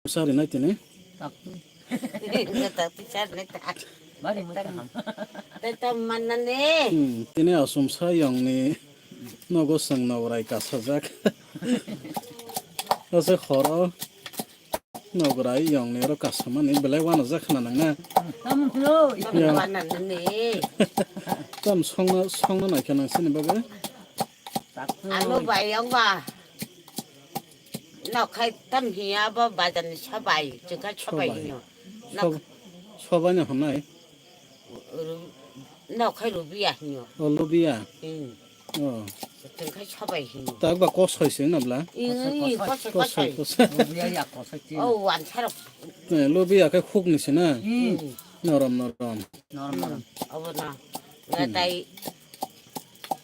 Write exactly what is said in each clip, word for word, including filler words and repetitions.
Sari nai tini. Takti. Takti sari nai ta. Bari mo ta ham. Tei tam manna ne. Hmm, tini asum sa yong ni nogo seng nograi kasajak. Ase horo nograi yong ni oro kasamani belai wana jak khna nang na. Tam khlo. Ya. Manna ne. Tam songna, songna nai khna sini babe. Takti. Alo bai yong ba. Nok khai tam hiya bo bazar ni sabai, chwng khai sabai Sabai. Hino. Nok Sob-, sobai no hwnai. Ru-, nok khai rubiya hino. O lubiya. Hmm. O. Chwng khai sabai hino. Tak ba kosoi se na bla. Ing, ing, kosoi, kosoi, kosoi, kosoi. Kosoi. Rubiya ya kosoi ti. O, wan sarok. Eh, lubiya khai khuk ni se na. Hmm. Norom, norom. Norom, norom. Abo na. Hmm. Ngai tai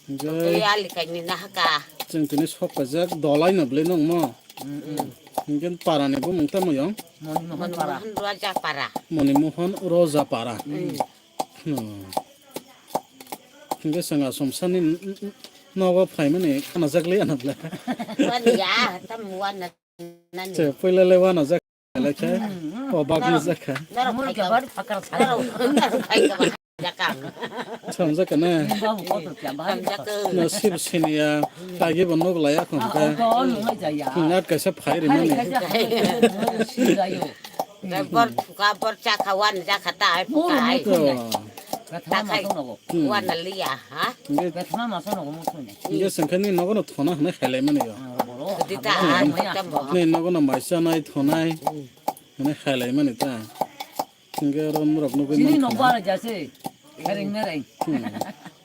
Hingke Tei ali kaini nahaka. Chwng tini sok paijak dolai no bwlai nongmo. Mm, mm. Hingke para ni bumung tamo yong? Moni Mohan Para. Moni Mohan Roja Para. Moni Mohan Roja Para. Mm. Hmm. Hingke chwng asomsa ni n-, n-, nogo phaimani kanajak le anabla. Wani ya, tam wana nani. Che, puila le wanajak. Lekha, o bagwi jakha. Norok Murke khai bar pakar kha. Norok, norok khai kha ba jakha. Samjakha na. Babu kotor kya bar. Samjakha. Na sib siniya, tagi bo nok laya khon ka. Ah, to nungai jaya. Nat kaisa phai ri mani. Hai, hai, hai, sib jayo. Bor phuka, bor chakha, wan jakha ta ai phuka ai. Murke. To. Gathana masong nogo. Hmm. Wana liya, ha? Hingke Gathana masong nogo musong ne. Hingke sengkhe ni nogo no thona hwnwi khailai mani yo. Ah, boro. Dita, ah, ah, maya. Ni nogo no maisa nai thonai. Hmm. Hwnwi khailai mani ta. Hingke oro norok nugui Chini mankha nok na. Bara jase. Hereng mereng. Hmm.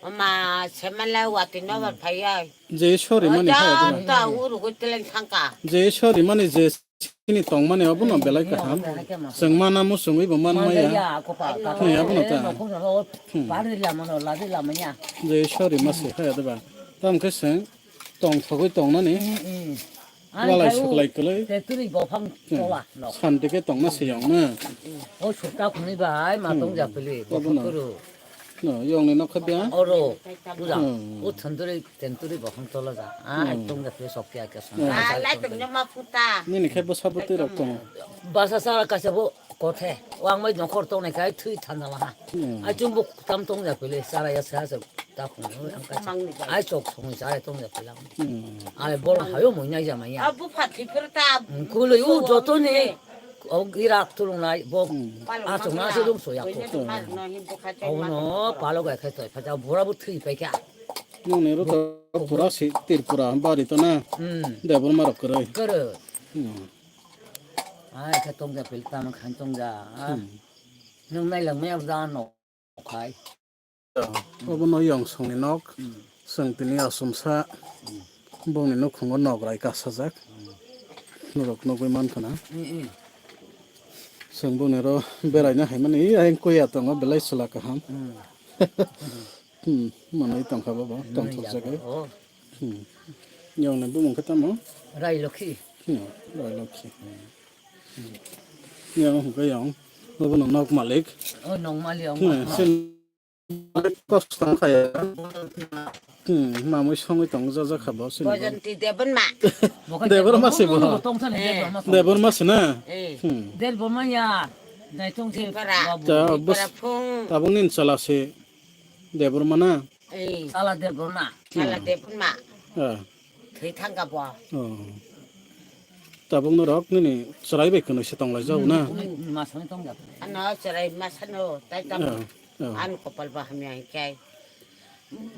Ama semala wati no bar phai ai. Je sorry mani. Oja hai ta uru go teleng thangka. Je sorry mani je Chini tongmani obono belai kaham. Chwng mana muchungwi bo man maya. Ni abono ta. Hmm. Je sorry ma se kha ya deba. Tam khe chwng tongthogwi tongnani. Walai suklai kwlwi. Hmm. Santi khe tongna se yong na. O sukta khunui bai ma tong japili. Obono. No, yongni nokha dia? Oro, puja. Hmm. O thanduri, tenturi bokhang tola ja. Ah, hmm. Tong ja pe sok kya kya song. Hmm. Ah, lai tong ja ma puta. Nini khai bwsa bwtwi rok tongo. Basa sara kaisa bo kothe. Wang mai nokhor tong nai khai thui thanda ma ha. Hmm. Ai chung bo tam tong ja pele sara ya sa sa ta khung ang kaisa. Ai sok song sara tong ja pele. Hmm. Ai bol hayo moi nai ja ma ya. Abu phathi phir ta. Hmm, kului u joto ni. O gira tulung lai bo. Hmm. Aswk ma se dum soya ko. Hmm. Obono palo gai khai toi phaja bura bu thwi pai kha. Nong ne ro to pura si Tripura bari to na. Hmm. Debor marok kwrwi. Kwrwi. Hmm. Ai khe tong ja pil tam khan tong ja. Hmm. Nung nai lang me da no khai. Obono yong songni nok. Hmm. Chwng tini asumsa. Hmm. Bongni nukhungo nograi kasajak. Hmm. Norok nugui mankha na. Hmm, hmm. Chwng bongni ro beraina haimani, ayang kuya tongo, belai chwla kaham. Hmm. Hmm, manwi tongkha bo, bo, hmm, tongthok ya, jagwi. Oh. Hmm. Yongni bumung khe tamo? Railokhi. Hmm, Railokhi. Hmm. Yang hwnkhe yang, obono nok malik. Oh, nok malik, hmm, nok malik. Kosto wngkha ya. Hmm, mamui songwi tongo jajak kha bo sini. Bojonti Debonma. Debonma se bo. Debonma se na? Eh. Hmm. Debonma ya. Naitong se Tipara. Babu. Ta bus-, Tipara phung. Tabuk nini chwla se Debonma na? Eh. Sala Debonma. Sala Debonma. Ah. Thwi thangka bo. Oh. Tabuk norok nini chwrai bai kwnwi se tonglaijak na? Hmm, hmm, masani tongjak. Ano chwrai masano, tai tamo. Ah, ah. Ani kopal bo hamya hinkhe.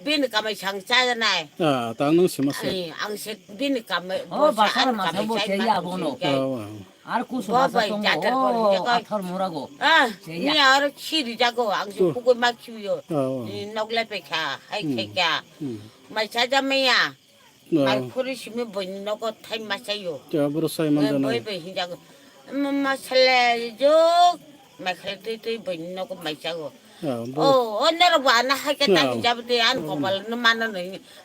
Bini kamai sang chajanai. Ah, tang nung sima se. Ai, ang se bini kamai, oh, bo sa basara ani masa kamai bo chai se ma ya bono. Hinkhe. Ah, ah. Ar kusu bo masa bai tongo, jatar bo oh, hinkhe koi. Athar mura go. Ah, se ya. Ni ar siri jago, ang se pukui ma khibiyo. Ah, ah. Ni nok lai pai kha, hai khai kha. Hmm. Mai chaja maya. Ah. Mai khuri simi boini nogo thai machaio. Kya boro sai manjana. Boi bai hinjago. Ma, ma sale jok. Mai khale tui tui boini nogo maichago. Ah, bo- oh, oh, nero bo ana hai ke ta hinjabo de an kopal no mano no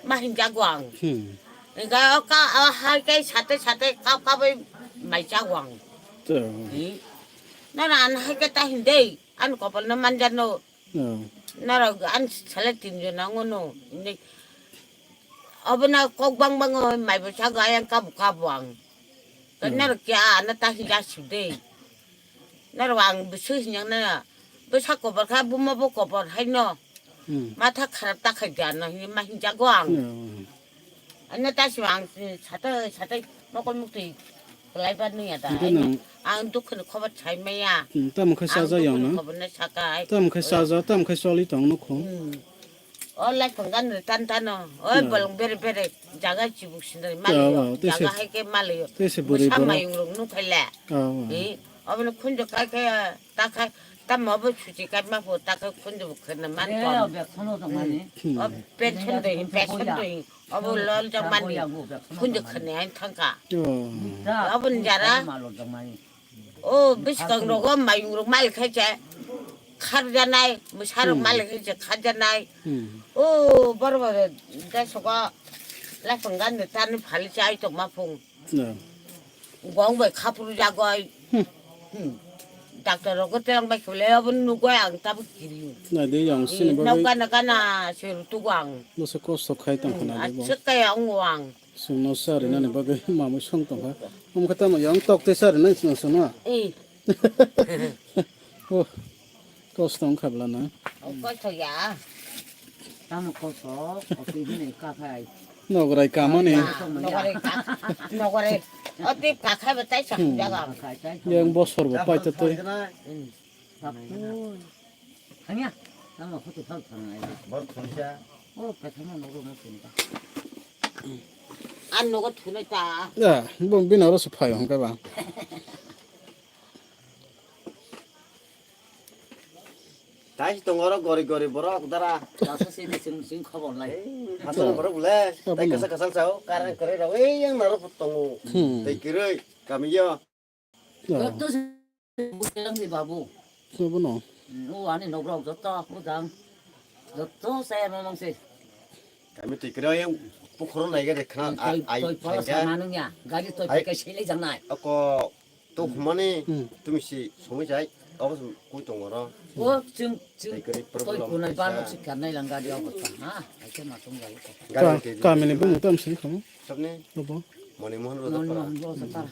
ma hinjago ang. Hmm. Enga o ka, o hai ke sate sate ka, ka bai maichago ang. Hmm. Nana ana hai ke ta hinde an kopal no manjano. Hmm. Norok ani sale tinjon ang ono. Ini obono kok bang bang o mai bo sago ayang kabu kabu ang. Norok kya na ta hinja sibde. Norok ang bisu hinyang na bwsa kobor kha buma bo kobor hai no. Hmm. Matha kharap ta khai dia no hinwi ma hinjago ang. Hmm. Ano ta si ang sata sata mokol mukti kelai ba nung ya da. Ang dukhan khobor chai maya. Hmm, tamo khe sajak yang no. Khobor na sakai. Tamo khe sajak, tamo khe choli tong nukho. Hmm. O lai phang gan tan tano. Oi bolong bere bere jaga chibuk sindri maliyo. Jaga hai ke maliyo. Tese bwrwi borok. Mayung rok nukhaile. Aboni khunju kai khe ta khai tamo bo suchi kai ma pho ta khai khunju bo khena man ton. O pension do hin, pension do hin. Obo lol jang mani khunju khena hai thangka. Aboni jara. O bwskang rogo mayung rok malik khai se kharjanai, mwsa rok malik khai se kharjanai. O borok bai da sogo laphang gan de tani phali chai tongma phung. Gong bai khapuru jagoi. Doctor rok terang bai khule abo nugoi ang tabuk kiri. Nai de yang sini bagwi. Nau gana gana se rutugo ang. Bose kosto khai tong khna de bo. Achuk kaya ang wang. Chwngno charinani bagwi mamwi song tongkha. Omo khe tamo yang tok tei charinai chwng chwngno. Eh. Oh, kosto wngkha bwlana. Oh, kosto ya. Tamo kosto, o twi hwnwi kakhai. Nograi kamani. Nograi ka-, nograi. O twi kakhai bo tai sa jaga. Yang bosor bo paita twi. Hmm. Hanya, tamo photo phal thangnai. Bor khonsa. O kathama nogo mo sinta. An nogo thunai ta. Ya, bo bini oro se phai hwnkhe ba. Tai si tongo oro gori gori borok dara. Kaso sini sing sing khobor lai. Hasan borok le. Tai kasa kasa sao, karang kare rao, ei yang naro tongo. Hmm. Tai kiroi, kami yo. Jotto se bujang ni babu. Sobo no. Hmm, o ani nogrok jotto bujang. Jotto saya mamang se. Kami twi kwrwi yang pukhoro naiga de khna ai pala sa manung ya. Gari toi pika sele janai. Ako to humani tumi si sumui jai. Ako kui tongoro. O chung chung toi kunai banuk si karnai lang gari ako ta. Ha, aike matung jai. Kamini bumung tam si khamu. Sabni. Lobo. Moni Mohan Roja. Moni Mohan Roja para.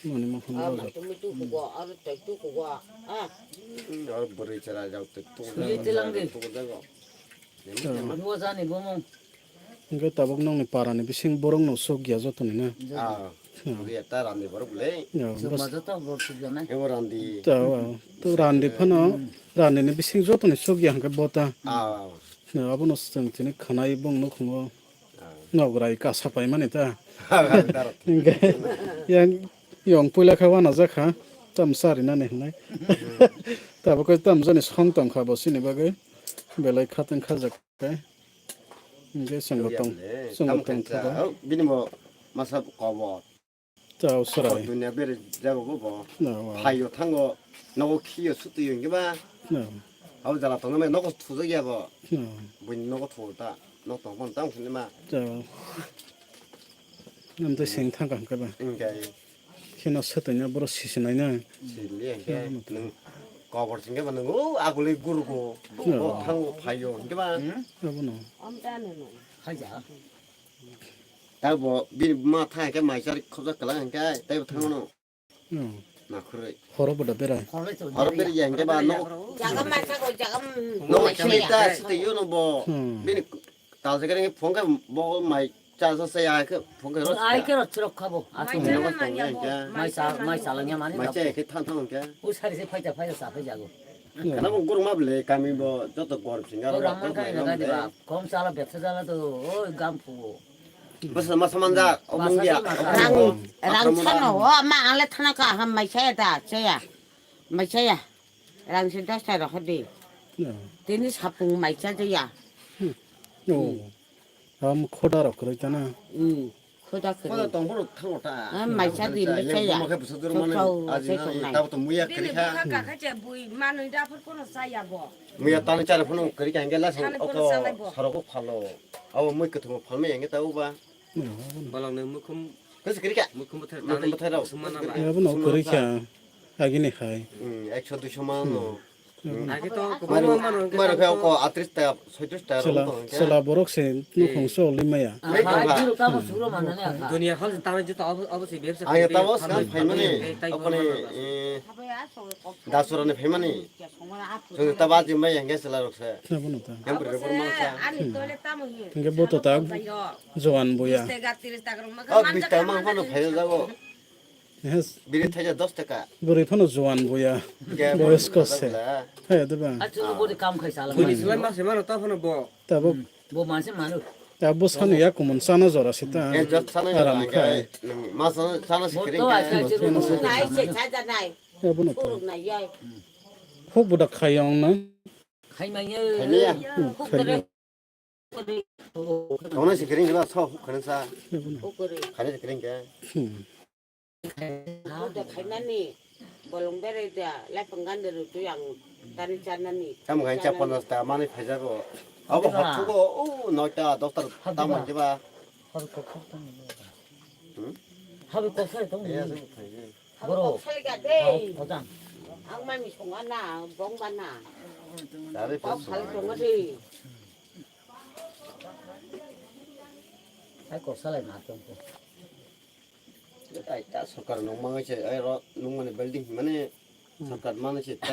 Moni Mohan Roja. Tumi tu kugo, aro toi tu kugo. Ah. Aro bwrwi chwrai rok tu tu. Suli tilang di. Tu kugo. Nuwa jani bomo. Hingke tabuk nongni parani bising borok no sokya jotoni na. Ah. Sokya ta randi borok le. Sokma joto borok sokya nai. Ebo randi. Ta, to randi phano randi ni bising jotoni sokya hingke bota. Ah. Abono swng tini khanai bong nukhungo. Nograi kasa paimani ta. Hingke yang yong puila kha wana jakha tam sari nani hinai. Tabuk tam jani song tongkha bo sini bagwi belai khateng khajak khe. Hingke sengbo tong sengbo tong kha. Bini bo masa kobo. Tao srai. Dunia bere jabo bo bo. Phaio thango nogo khiyo sutuyo hingke ba. Abo jala tongma nogo thujak ya bo. Buini nogo thu ta. Nok tong pon tang sini ma. Tao. Namte sing thang kang kaba. Hingke. Kheno sutuina boro sisinai na. Sili hingke. Nung kobor singke ba nung o aguli gurgo. Bo thango phaio hingke ba. Abono. Khaja. Tabo bini buma thang khe mai chari khobjak kwlai hwnkhe teibo thangmano. Hmm. Nakhurwi. Horo boda berai. Horo beri ya hwnkhe ba no. Jaga masa ko jaga. No chini ta site yo no bo. Hmm. Bini tal se kare phone khe bo mai cha sa sa ya khe phone khe ro. Ai khe ro chirok khabo. Asu. Mai sa mai sa langya mani. Mai cha khe thang thang khe. U sari se phaija phaija sa phaijago. Kana bo gurung ma bele kami bo joto gor singa. Ko rang man kai na gadi ba. Kom sala betsa jala to oi gam phuo. Basa masa manja omong dia. Rang rang sano o ma ang le thana ka ham mai saya da saya. Mai saya. Rang si dos ta ro hodi. Tini sapung mai cha jaya. Oh. Ham khoda rok kwrwi tana. Hmm. Khoda kwrwi. Khoda tong phuru thango ta. Ah, maisa di mai chaya. Buma khe bwswk dwrwng mani. Thok thok aji sai na tongnai. Tabo to muya kwrwi kha. Bini bwkha kakha che bui manwi da phuru kono chaya bo. Muya tani chari phunu kwrwi kha hingke lasing oko saroko phalo. Abo mui kwthwng phalmai hingke ta uba. Bolong ni mukhum. Kwrwi kha. Mukhum bwthai. Mukhum bwthai rok. Abono kwrwi kha. Agini khai. Hmm, ekso duiso mano. Agi to kwbangma mano hwnkhe Mano khe tamo ko atris ta, soitris ta Chwla, rong tong hwnkhe. Chwla borok se nukhung so limaya. Hai tong ha. Juro tamo suro manani akha. Dunia khol tamo juta obo, obo se bebsa Ang khaidi tamo tamo skan phaimani, tamo tamo apani, eh, Dasurani phaimani. Chwng taba jimbai hwnkhe chwla rok se. Abono ta. Yang beri beri mangsa. Hwnkhe bo to ta jowan buya. Oh, bis taka mang phano phai jago. Yes. Biri thaija dos taka. Bwrwi phano juan buya. Boyos kose. Hai, diba? Achu bori kam khai sala. Bini silai ma se mano ta phano bo. Tabuk. Bo manse manu. Abo sanu ya kumun sana jora sita. Eh, jot sana jora Aram khai. Mas sana sikring. Nai se chaja nai. Abono ta. Huk budak khayong na. Khai manya. Khai manya. Huk khai kare. Tongna sikring ba sa huk khana sa. Abono. Khana sikring ke. Uda khaimani, bolong berai da, laipang ganda rw twi ang tani chanani. Tam gain cha pondas ta mani phaijago. Abo hotsugo, o noita, dosta ta manjiba. Habi kok sar tong. Hmm? Habi kok sar tong. Iya, sih, phaijago. Boro. Kok sar ga de. Ang mami songana, bong bana. Dari kok sar tong de. Ai kok salai ma tong ko. Ai ta sarkar nung mangai se, ai ro nung mani building mani sarkar mani se ta